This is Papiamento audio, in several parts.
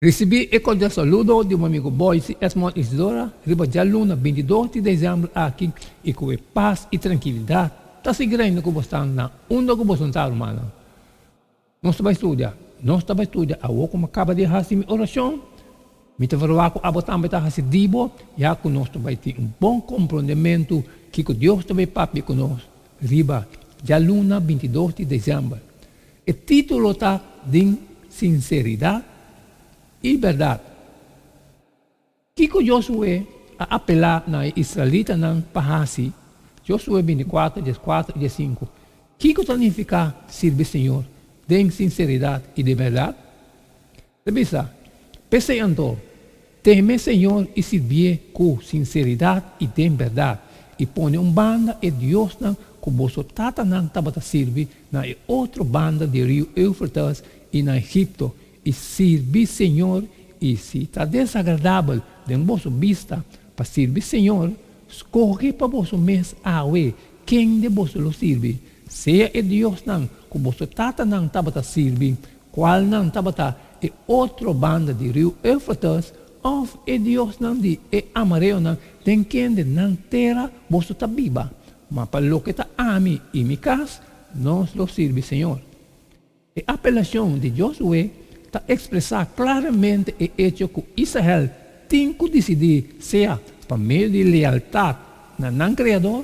Risibí e kordial saludo di bo amigu Boyce Esmond Isidora riba djaluna 22 di desèmber aki i ku e pas i trankilidat ta sigui reina ku bo stan na unda ku boso ta, rumannan. Nos ta bai studia. Nos ta bai studia awor ku mi a kaba di hasi mi orashon. Mi ta verwagt ku abo tambe ta hasi di bo, ya ku nos ta bai tin un bon komprondementu kiko Dios ta bai papia ku nos riba djaluna 22 di desèmber. E título ta Den Sinseridat i Bèrdat. Kiko Josué a apelá na e israelitanan pa hasi? Josué 24, 14 i 15. Kiko ta nifiká sirbi Señor den sinseridat i den bèrdat? Ta bisa, P'esei anto, teme Señor i sirbié ku sinseridat i den bèrdat, i pone un banda e diosnan ku boso tatanan tabata sirbi na e otro banda di riu Eufrates i na Egipto, i sirbi Señor, i si ta desagradabel den boso bista pa sirbi Señor, skohe pa boso mes awe kende boso lo sirbi, sea e diosnan ku boso tatanan tabata sirbi, Kualnan tabata e otro banda di riu Eufrates, òf e diosnan di e amareonan den kende nan tera boso ta biba? Ma pa loke ta ami i mi kas, nos lo sirbi Señor. E apelashon di Josué ta ekspresá klaramente e echo ku Israel tin ku disidí sea pa medio di lealtat na nan Kreador,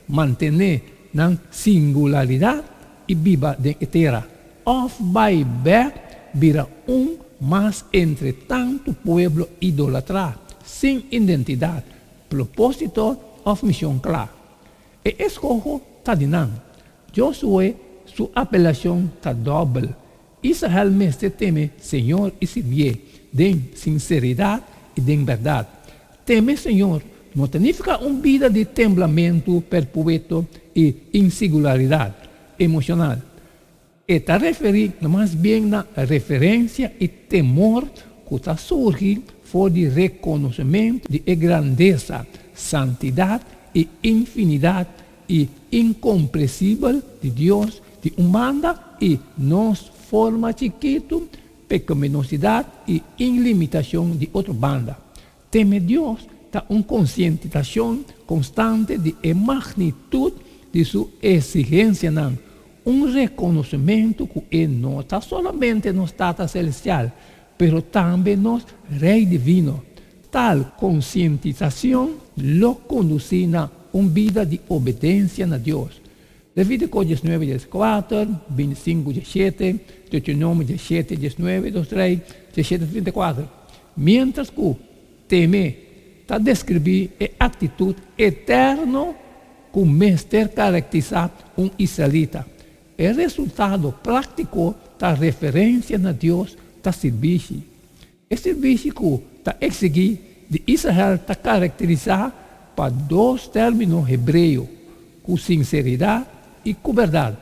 mantené nan singularidat i biba den e tera, òf bai bèk bira un mas entre tantu pueblo idolatrá, sin identidat, propósito òf mishon kla. E eskoho ta di nan. Josué su apelashon ta dòbel, Israel mester teme Señor i sirbié den sinseridat i den bèrdat. Teme Señor no ta nifiká un bida di temblamentu perpueto i insigularidat emoshonal. E ta referí mas bien na referensia i temor ku ta surgi for di rekonosementu di e grandesa, santidat i infinidat i inkompresibel di Dios di un banda i nos forma chikitu, pekaminosidad i inlimitashon di otro banda. Teme Dios ta un konsientisashon konstante di e magnitut di su eksigensianan, un rekonosementu ku e no ta solamente nos Tata Selestial, pero tambe nos Rei Divino. Tal konsientisashon lo kondusí na un bida di obedensia na Dios. Levítiko 19, 14, 25, 17, Deuteronomio 17, 19, 2 Rei 17, 34. Miéntras ku teme ta deskribí e aktitut eterno ku mester karakterisá un israelita, e resultado práktiko ta referensia na Dios ta sirbishi. E sirbishi ku ta eksigí di Israel ta karakterisá pa dos término hebreo, ku sinseridat i ku bèrdat.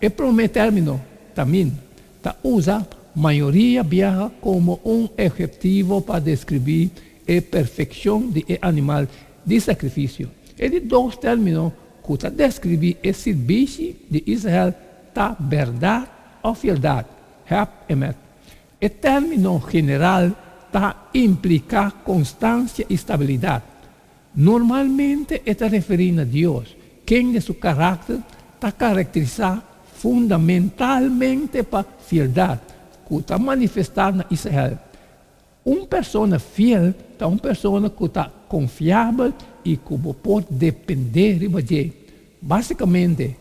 E promé término, tamin, ta usa mayoria biaha komo un adjektivo pa deskribí e perfekshon di e animal di sakrifisio. E di dos término ku ta deskribí e sirbishi di Israel ta bèrdat òf fieldat, heb emet. E término general ta impliká konstansia i stabilidat. Normalmente e ta referí na Dios, kende su karakter ta karakterisá fundamentalmente pa fieldat, ku ta manifestá na Israel. Un persona fiel ta un persona ku ta konfiabel i ku bo por dependé riba dje. Básikamente,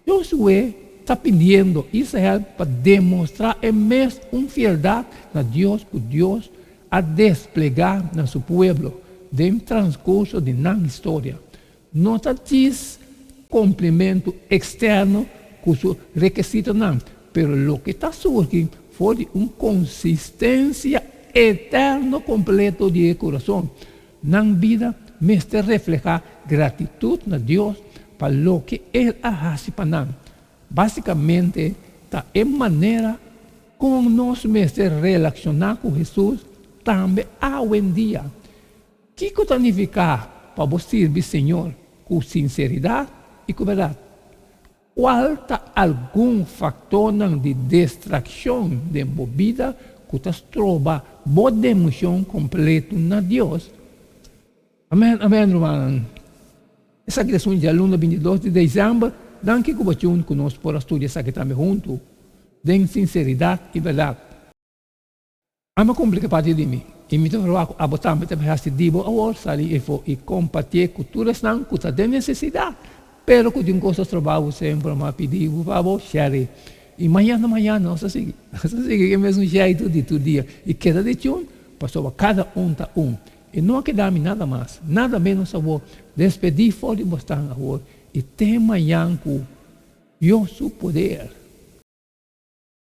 Josué ta pidiendo Israel pa demostrá e mes un fieldat na Dios ku Dios a desplegá na su pueblo den transkurso di nan historia. No ta djis kumplimentu eksterno ku su rekisitonan, pero loke ta surgi for di un konsistensia eterno kompleto di e kurason. Nan bida mester reflehá gratitut na Dios pa loke el a hasi pa nan. Básikamente ta e manera kon nos mester relashoná ku Hesus tambe awendia. Kiko ta nifiká pa bo sirbi Señor ku sinseridat i ku bèrdat? Kual ta algun faktornan di distrakshon den bo bida? ku ta stroba bo demoshon kompleto na Dios. Amen, amen rumannan. Esaki ta esun djaluna 22 di desèmber. Danki ku bo tune ku nos por a studia esaki tambe huntu den sinseridat i bèrdat. Ami a kumpli ku e parti di mi, i mi ta proba ku abo tambe ta bai hasi di bo awor, sali efo i kompartié ku tur esnan ku ta den nesesidat, pero ku tin kos ta stroba bo semper mi a pidi bo pa bo share. I mañana mañana nos ta sigui, nos ta sigui ku e mesun sheitu di tur dia i keda di tune, pasobra kada un ta un. I no a keda mi nada mas, nada ménos awor, despedí for di bosnan awor i te mañan ku Dios su poder.